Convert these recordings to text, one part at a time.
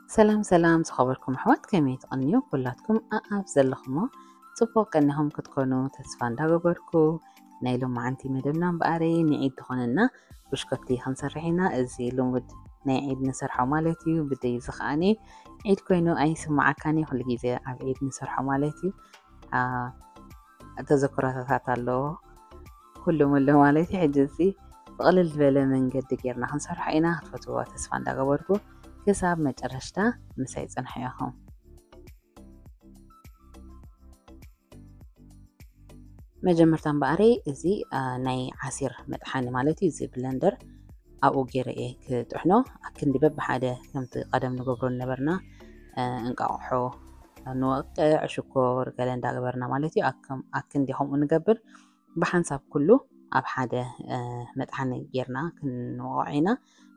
ሰላም ሰላም ዝኸበርኩም ኣሕዋት፣ ከመይ ትቐንዩ? ኩላትኩም ኣኣብ ዘለኹሞ ጽቡቕ ቀኒኹም ክትኮኑ ተስፋ እንዳገበርኩ፣ ናይ ሎማዓንቲ መደብና እምበኣረይ ንዒድ ዝኾነና ብሽኮቲ ክንሰርሕ ኢና። እዚ ልሙድ ናይ ዒድ ንሰርሖ ማለት እዩ። ብደይ እዚ ከዓኒ ዒድ ኮይኑ ኣይስምዓካን እዩ፣ ኩሉ ግዜ ኣብ ዒድ ንሰርሖ ማለት እዩ። ተዘክሮታት ኣለዎ ኩሉ ሙሉ ማለት እዩ። ሕጂ እዚ ብቕልል ዝበለ መንገዲ ጌርና ክንሰርሖ ኢና። ክትፈትዎ ተስፋ እንዳገበርኩ ክሳብ መጨረሽታ ምሳይ ጽንሑ ኢኹም። መጀመርታ እምበኣረይ እዚ ናይ ዓሲር መጥሓኒ ማለት እዩ፣ እዚ ብለንደር ኣብኡ ገይረ እየ ክጥሕኖ። ኣክንዲ በብሓደ ከምቲ ቀደም ንገብሮ ነበርና፣ እንቃቑሖ ንወቅዕ፣ ሽኮር ገለ እንዳገበርና ማለት እዩ። ኣክንዲ ከምኡ ንገብር። ብሓንሳብ ኩሉ ኣብ ሓደ መጥሓኒ ጌርና ክንወቕዖ ኢና።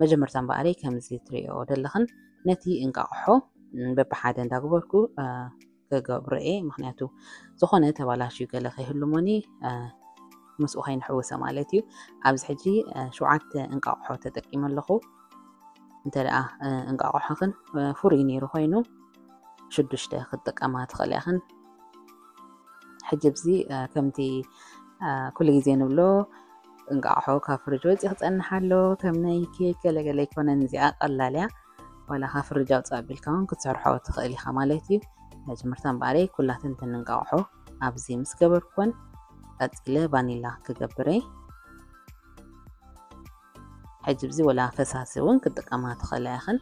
መጀመርታ እምበኣረይ ከምዚ ትሪኦ ዘለኽን ነቲ እንቃቑሖ በብሓደ እንዳገበርኩ ክገብሮ እየ። ምኽንያቱ ዝኾነ ተባላሽዩ ገለ ከይህሉ እሞኒ ምስኡ ከይንሕውሰ ማለት እዩ። ኣብዚ ሕጂ ሸውዓተ እንቃቑሖ ተጠቂመ ኣለኹ። እንተ ደኣ እንቃቑሖኽን ፍሩይ ነይሩ ኮይኑ ሽዱሽተ ክትጥቀማ ትኽእላ ኢኽን። ሕጂ ኣብዚ ከምቲ ኩሉ ግዜ ንብሎ እንቃቑሖ ካብ ፍርጅ ወፂ ክፀንሕ ኣሎ። ከም ናይ ኬክ ገለገለ ኣይኮነን። እዚኣ ቀላል እያ። ዋላ ካብ ፍርጅ ኣውፅእ ኣቢልካ እውን ክትሰርሖ ትኽእል ኢኻ ማለት እዩ። መጀመርታ እምበኣረይ ኩላተን እተን እንቃቑሖ ኣብዚ ምስ ገበርኩወን ቀፂለ ቫኒላ ክገብር እየ። ሕጂ ኣብዚ ወላ ፈሳሲ እውን ክትጥቀማ ትኽእላ ኢኽን።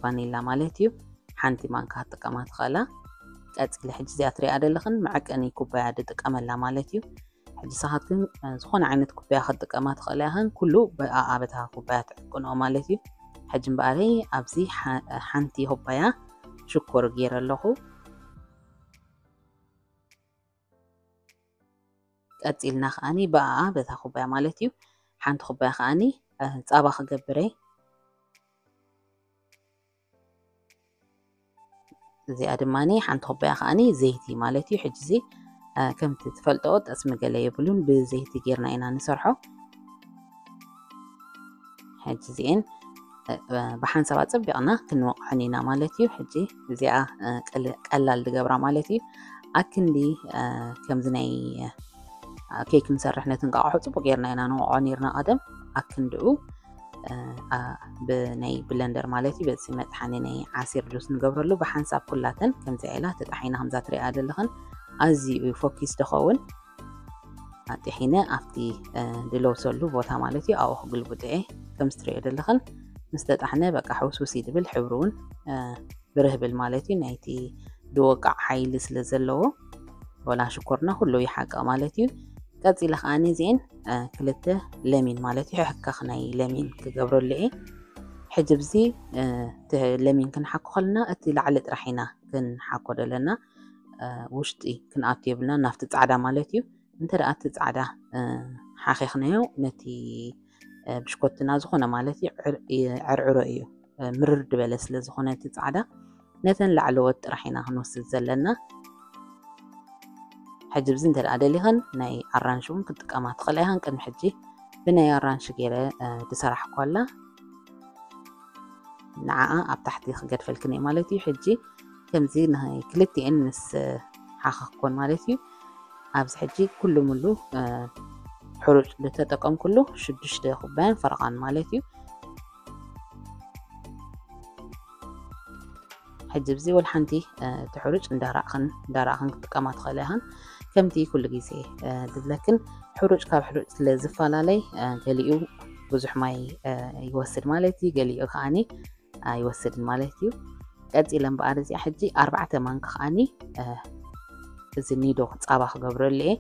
ቫኒላ ማለት እዩ። ሓንቲ ማንካ ክትጥቀማ ትኽእላ። ቀፂለ ሕጂ እዚኣ ትሪኣ ዘለኽን መዐቀኒ ኩባያ ዝጥቀመላ ማለት እዩ። ሕጂ ንስኻትክን ዝኾነ ዓይነት ኩባያ ክትጥቀማ ትኽእላ ኢኽን። ኩሉ ብኣኣ በታ ኩባያ ትዕቅንኦ ማለት እዩ። ሕጂ እምበኣረይ ኣብዚ ሓንቲ ኩባያ ሽኮር ገይረ ኣለኹ። ቀፂልና ከዓኒ ብኣኣ በታ ኩባያ ማለት እዩ ሓንቲ ኩባያ ከዓኒ ፃባ ክገብር እየ። እዚኣ ድማ ሓንቲ ኩባያ ከዓኒ ዘይቲ ማለት እዩ። ሕጂ እዚ ከምቲ ትፈልጦ ጠስሚ ገለ የብሉን፣ ብዘይቲ ጌርና ኢና ንሰርሖ። ሕጂ እዚኤን ብሓንሳብ ኣጸቢቕና ክንወቕዐን ኢና ማለት እዩ። ሕጂ እዚኣ ቀላል ዝገብራ ማለት እዩ። ኣክንዲ ከምዚ ናይ ኬክ ንሰርሕ ነቲ እንቃቑሖ ጽቡቕ ጌርና ኢና ንወቕዖ ኔርና ቀደም። ኣክንድኡ ብናይ ብለንደር ማለት እዩ፣ በዚ መጥሓኒ ናይ ዓሲር ጁስ ንገብረሉ። ብሓንሳብ ኩላተን ከምዚ ኢላ ተጣሒና ከምዛ ትሪኣ ዘለኽን ኣዝዩ እዩ ፈኪስ ዝኸውን። ኣጢሒነ ኣብቲ ድለውሰሉ ቦታ ማለት እዩ ኣብኡ ክግልብጦ እየ። ከም ዝትሪኦ ዘለኽን ምስ ተጣሕነ በቃ ሕውስውስ እዩ ድብል፣ ሕብሩ እውን ብርህ ብል ማለት እዩ። ናይቲ ድወቃዕ ሓይሊ ስለ ዘለዎ ወላ ሽኮርና ኩሉ ይሓቅቕ ማለት እዩ። ቀፂለ ከዓኒ እዚኤን ክልተ ለሚን ማለት እዩ ሕክክ ናይ ለሚን ክገብረሉ እየ። ሕጂ ብዚ ለሚን ክንሓኮ ከለና እቲ ላዕሊ ጥራሕ ኢና ክንሓኮ ዘለና፣ ውሽጢ ክንኣቱ የብልና ናብቲ ፃዕዳ ማለት እዩ። እንተ ደኣ እቲ ፃዕዳ ሓኺኽናዮ ነቲ ብሽኮትና ዝኾነ ማለት እዩ ዕርዕሮ እዩ፣ ምርር ዝበለ ስለ ዝኾነ እቲ ፃዕዳ ነተን ላዕለዎት ጥራሕ ኢና ክንወስድ ዘለና። ሕጂ ብዚ እንተ ደኣ ደሊኽን ናይ ኣራንሽ እውን ክትጥቀማ ትኽእላ ኢኽን። ቅድሚ ሕጂ ብናይ ኣራንሽ ገይረ ዝሰራሕኳ ኣላ፣ ንዓኣ ኣብ ታሕቲ ክገድፈልክን እየ ማለት እዩ። ሕጂ ከምዚ ናይ ክልቲኤን ምስ ሓኸኽኮን ማለት እዩ። ኣብዚ ሕጂ ኩሉ ሙሉ ሕሩጭ ዝተጠቀምኩሉ ሽዱሽተ ኩባያን ፈረቓን ማለት እዩ። ሕጂ ብዚ ወላ ሓንቲ እቲ ሕሩጭ እንዳራእኽን እንዳራእኽን ክጥቀማ ትኽእላ ኢኽን። ከምቲ ኩሉ ግዜ ዝብለክን ሕሩጭ ካብ ሕሩጭ ስለ ዝፈላለይ ገሊኡ ብዙሕ ማይ ይወስድ ማለት እዩ፣ ገሊኡ ከዓኒ ኣይወስድን ማለት እዩ። ቀፂለ እምበኣር እዚኣ ሕጂ ኣርባዕተ ማንካ ከዓኒ እዚ ኒዶ ፃባ ክገብረሉ እየ።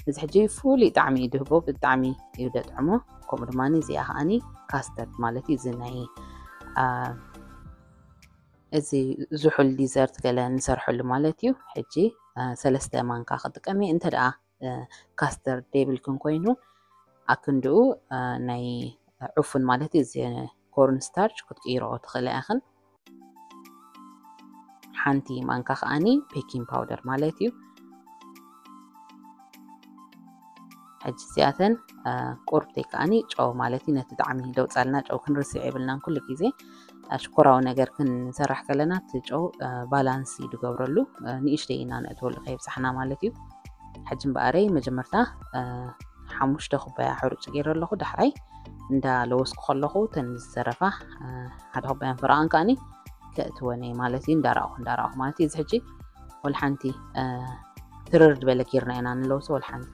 እዚ ሕጂ ፍሉይ ጣዕሚ እዩ ድህቦ፣ ብጣዕሚ እዩ ደጥዕሞ። ከምኡ ድማ እዚኣ ከዓኒ ካስተርድ ማለት እዩ፣ እዚ ናይ እዚ ዝሑል ዲዘርት ገለ ንሰርሐሉ ማለት እዩ። ሕጂ ሰለስተ ማንካ ክጥቀም እየ። እንተ ደኣ ካስተርድ ዘይብልክን ኮይኑ ኣክንድኡ ናይ ዕፉን ማለት እዩ፣ እዚ ኮርን ስታርች ክትቅይርኦ ትኽእላ ኢኽን። ሓንቲ ማንካ ከዓኒ ቤኪንግ ፓውደር ማለት እዩ። ሕጂ እዚኣተን ቁርብተይ ከዓኒ ጨው ማለት እዩ። ነቲ ጣዕሚ ደውፃልና ጨው ክንርስዕ የብልናን ኩሉ ግዜ። ሽኮራዊ ነገር ክንሰራሕ ከለና እቲ ጨው ባላንስ እዩ ዝገብረሉ። ንእሽተይ ኢና ነእትወሉ ከይብፃሕና ማለት እዩ። ሕጂ እምበኣረይ መጀመርታ ሓሙሽተ ኩባያ ሕሩጭ ገይረ ኣለኹ። ዳሕራይ እንዳለወስኩ ከለኹ ተን ዝተረፋ ሓደ ኩባያን ፍራቕን ከዓኒ ከእትወን እየ ማለት እዩ። እንዳራእኹ እንዳራእኹ ማለት እዩ። እዚ ሕጂ ወላ ሓንቲ ትርር ዝበለ ጌርና ኢና ንለውሶ። ወላ ሓንቲ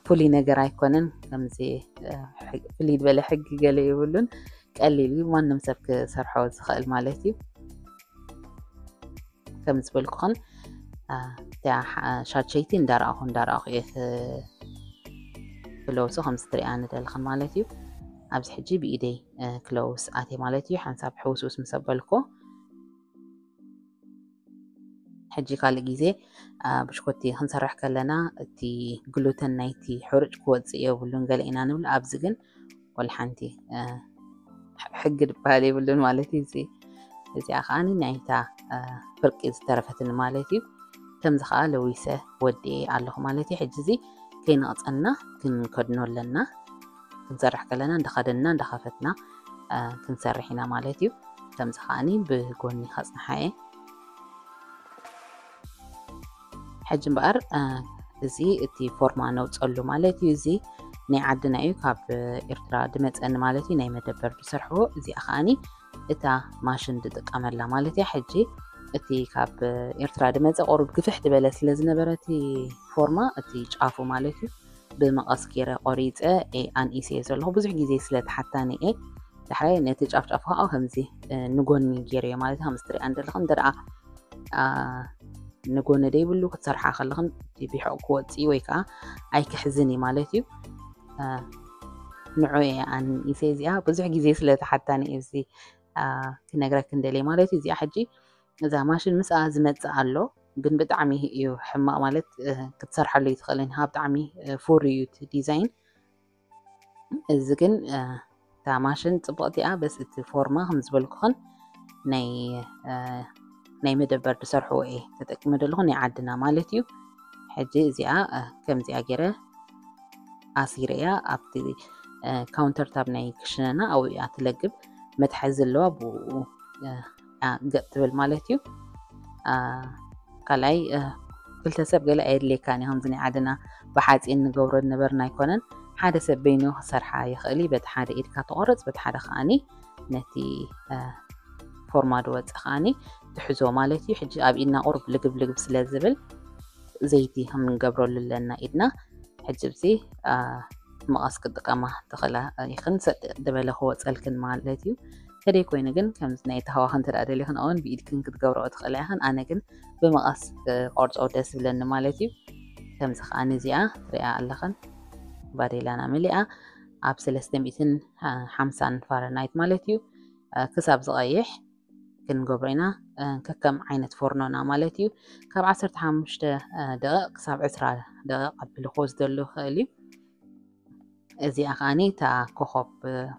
ፍሉይ ነገር ኣይኮነን። ከምዚ ፍሉይ ዝበለ ሕጊ ገለ የብሉን። ቀሊል እዩ፣ ማንም ሰብ ክሰርሖ ዝኽእል ማለት እዩ። ከም ዝበልኩኽን እቲያ ሻቸይቲ እንዳረኣኹ እንዳረኣኹ እየ ክለውሶ። ከምዚ ትሪኣ ንደልኽን ማለት እዩ። ኣብዚ ሕጂ ብኢደይ ክለውስ ኣትየ ማለት እዩ። ሓንሳብ ሕውስውስ ምስ ኣበልኩ ሕጂ ካልእ ግዜ ብሽኮቲ ክንሰርሕ ከለና እቲ ግሉተን ናይቲ ሕሩጭ ክወፅእ የብሉን ገለ ኢና ንብል። ኣብዚ ግን ወላ ሓንቲ ሕጊ ዝበሃል የብሉን ማለት እዩ። እዚ እዚኣ ከዓ ናይታ ፍርቂ ዝተረፈትኒ ማለት እዩ። ከምዚ ከዓ ለዊሰ ወዲኤ ኣለኹ ማለት እዩ። ሕጂ እዚ ከይነቕፀና ክንከድኖ ኣለና። ክንሰርሕ ከለና እንዳኸደንና እንዳኸፈትና ክንሰርሕ ኢና ማለት እዩ። ከምዚ ከዓኒ ብጎኒ ከፅንሓ እየ። ሕጂ እምበኣር እዚ እቲ ፎርማ ነውፀሉ ማለት እዩ። እዚ ናይ ዓድና እዩ፣ ካብ ኤርትራ ድመፀኒ ማለት እዩ። ናይ መደበር ዝሰርሕዎ እዚኣ ከዓኒ እታ ማሽን ዝጥቀመላ ማለት እያ። ሕጂ እቲ ካብ ኤርትራ ድመፀ ቁሩብ ግፍሕ ዝበለ ስለ ዝነበረ እቲ ፎርማ፣ እቲ ጫፉ ማለት እዩ፣ ብመቐስ ገይረ ቆሪፀ ኣንኢሰዮ ዘለኹ። ብዙሕ ግዜ ስለ ተሓታኒ እየ። ዳሕራይ ነቲ ጫፍጫፉ ከዓ ከምዚ ንጎኒ ገይረዮ ማለት እዩ። ከምዚ ትሪኣ እንደለኹ እንተ ደኣ ንጎኒ ደይብሉ ክትሰርሓ ከለኽን ቢሖቕ ክወፅእ ወይ ከዓ ኣይክሕዝን እዩ ማለት እዩ። ንዑ እየ ኣንኢሰ እዚኣ ብዙሕ ግዜ ስለ ተሓታኒ እዩ። እዚ ክነግረክን ደልየ ማለት እዩ። እዚኣ ሕጂ እዛ ማሽን ምስኣ ዝመፅእ ኣሎ፣ ግን ብጣዕሚ እዩ ሕማቕ ማለት ክትሰርሓሉ ይትኽእልን ኢኻ። ብጣዕሚ ፍሩይ እዩ እቲ ዲዛይን። እዚ ግን እታ ማሽን ፅብቕቲ እያ፣ በስ እቲ ፎርማ ከም ዝበልኩኽን ናይ ናይ መደበር ዝሰርሕዎ እየ ተጠቂመ ዘለኹ፣ ናይ ዓድና ማለት እዩ። ሕጂ እዚኣ ከምዚኣ ገይረ ኣሲረ እያ ኣብቲ ካውንተር ታብ ናይ ክሽነና ኣብኡ እያ ትለግብ። መትሓዚ ኣለዋ፣ ብኡ ገጥ ትብል ማለት እዩ። ካልኣይ ክልተ ሰብ ገለ ኣየድልየካን እዩ። ከምዚ ናይ ዓድና ብሓፂን ንገብሮ ዝነበርና ኣይኮነን። ሓደ ሰብ በይኑ ክሰርሓ ይኽእል እዩ። በቲ ሓደ ኢድካ ትቆርፅ፣ በቲ ሓደ ከዓኒ ነቲ ፎርማ ዝወፀ ከዓኒ ትሕዞ ማለት እዩ። ሕጂ ኣብ ኢድና ቁሩብ ልግብ ልግብ ስለ ዝብል ዘይቲ ከም ንገብረሉ ኣለና ኢድና። ሕጂ ኣብዚ መቐስ ክጥቀማ ትኽእላ ኢኽን፣ ሰጥ ዝበለ ክወፀልክን ማለት እዩ። ከደይ ኮይኑ ግን ከምዚ ናይ ተሃዋኽ እንተ ደኣ ደሊኽን እውን ብኢድክን ክትገብረኦ ትኽእላ ኢኽን። ኣነ ግን ብመቐስ ክቆርጾ ደስ ዝብለኒ ማለት እዩ። ከምዚ ከዓኒ እዚኣ ትሪኣ ኣለኽን ባዴላና መሊኣ ኣብ ሰለስተ ሚእትን ሓምሳን ፋረናይት ማለት እዩ ክሳብ ዝቐይሕ ክንገብሮ ኢና። ከከም ዓይነት ፎርኖና ማለት እዩ ካብ ዓሰርተ ሓሙሽተ ደቂቕ ክሳብ ዕስራ ደቂቕ ኣቢሉ ክወስደሉ ይኽእል እዩ። እዚኣ ከዓኒ እታ ኮኾብ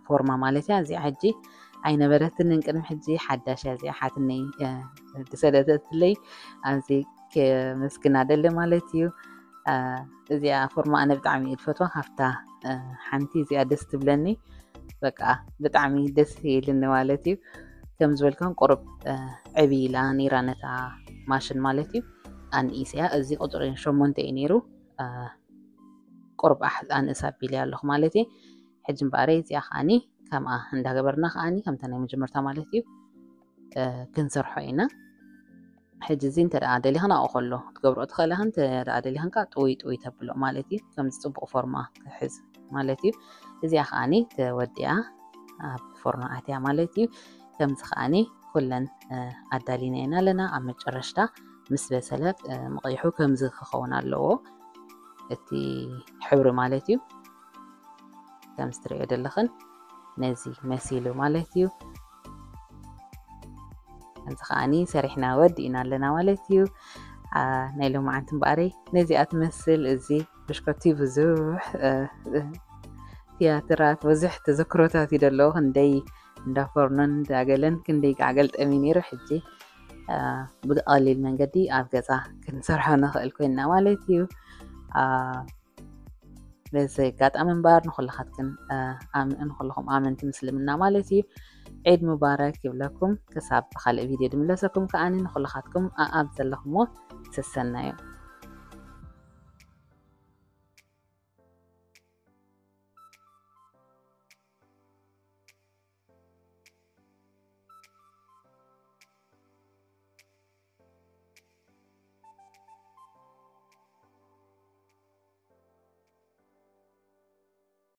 ፎርማ ማለት እያ። እዚኣ ሕጂ ኣይነበረትንን ቅድሚ ሕጂ ሓዳሽ እያ። እዚኣ ሓትነይ ዝሰደተትለይ ኣብዚ ከመስግና ደሊ ማለት እዩ። እዚኣ ፎርማ ኣነ ብጣዕሚ እየ ዝፈትዋ። ካብታ ሓንቲ እዚኣ ደስ ትብለኒ። በቃ ብጣዕሚ ደስ ኢልኒ ማለት እዩ። ከም ዝበልክን ቁሩብ ዕብይ ኢላ ነይራ ነታ ማሽን ማለት እዩ። ኣንኢስ እያ። እዚ ቁፅሪ ሸሞንተ እዩ ነይሩ። ቁሩብ ኣንእስ ኣቢለ ኣለኹ ማለት እዩ። ሕጂ እምበኣረይ እዚኣ ከዓኒ ከምኣ እንዳገበርና ከዓኒ ከምታ ናይ መጀመርታ ማለት እዩ ክንሰርሖ ኢና። ሕጂ እዚ እንተ ደኣ ደሊኽን ኣብኡ ከሎ ክትገብርኦ ትኽእል ኢኽን፣ እንተ ደኣ ደሊኽን ከኣ ጥውይ ጥውይ ተብሎ ማለት እዩ። ከምዚ ጽቡቕ ፎርማ ክሕዝ ማለት እዩ። እዚኣ ከዓኒ ተወዲኣ ኣብ ፎርኖ ኣትያ ማለት እዩ። ከምዚ ከዓኒ ኩለን ኣዳሊናየን ኣለና። ኣብ መጨረሽታ ምስ በሰለ ምቕይሑ ከምዚ ክኸውን ኣለዎ እቲ ሕብሪ ማለት እዩ። ከምዚ ትርእዮ ዘለኽን ነዚ መሲሉ ማለት እዩ። ከምዚ ከዓኒ ሰሪሕና ወዲእና ኣለና ማለት እዩ። ናይ ሎማዓንቲ እምበኣረይ ነዚኣ ትመስል። እዚ ብሽኮቲ ብዙሕ ትያትራት፣ ብዙሕ ተዘክሮታት እዩ ዘለዎ። ክንደይ እንዳ ፎርኖን እንዳገለን ክንደይ ጋዕገልጠም እዩ ነይሩ። ሕጂ ብቐሊል መንገዲ ኣብ ገዛ ክንሰርሖ ንኽእል ኮይንና ማለት እዩ። በዚ ኣጋጣሚ እምበኣር ንኹላኻትክን ንኹልኹም ኣመንቲ ምስልምና ማለት እዩ ዒድ ሙባረክ ይብለኩም። ክሳብ ብኻልእ ቪድዮ ድምለሰኩም ከኣኒ ንኹልኻትኩም ኣኣብ ዘለኹምዎ ሰሰናዩ።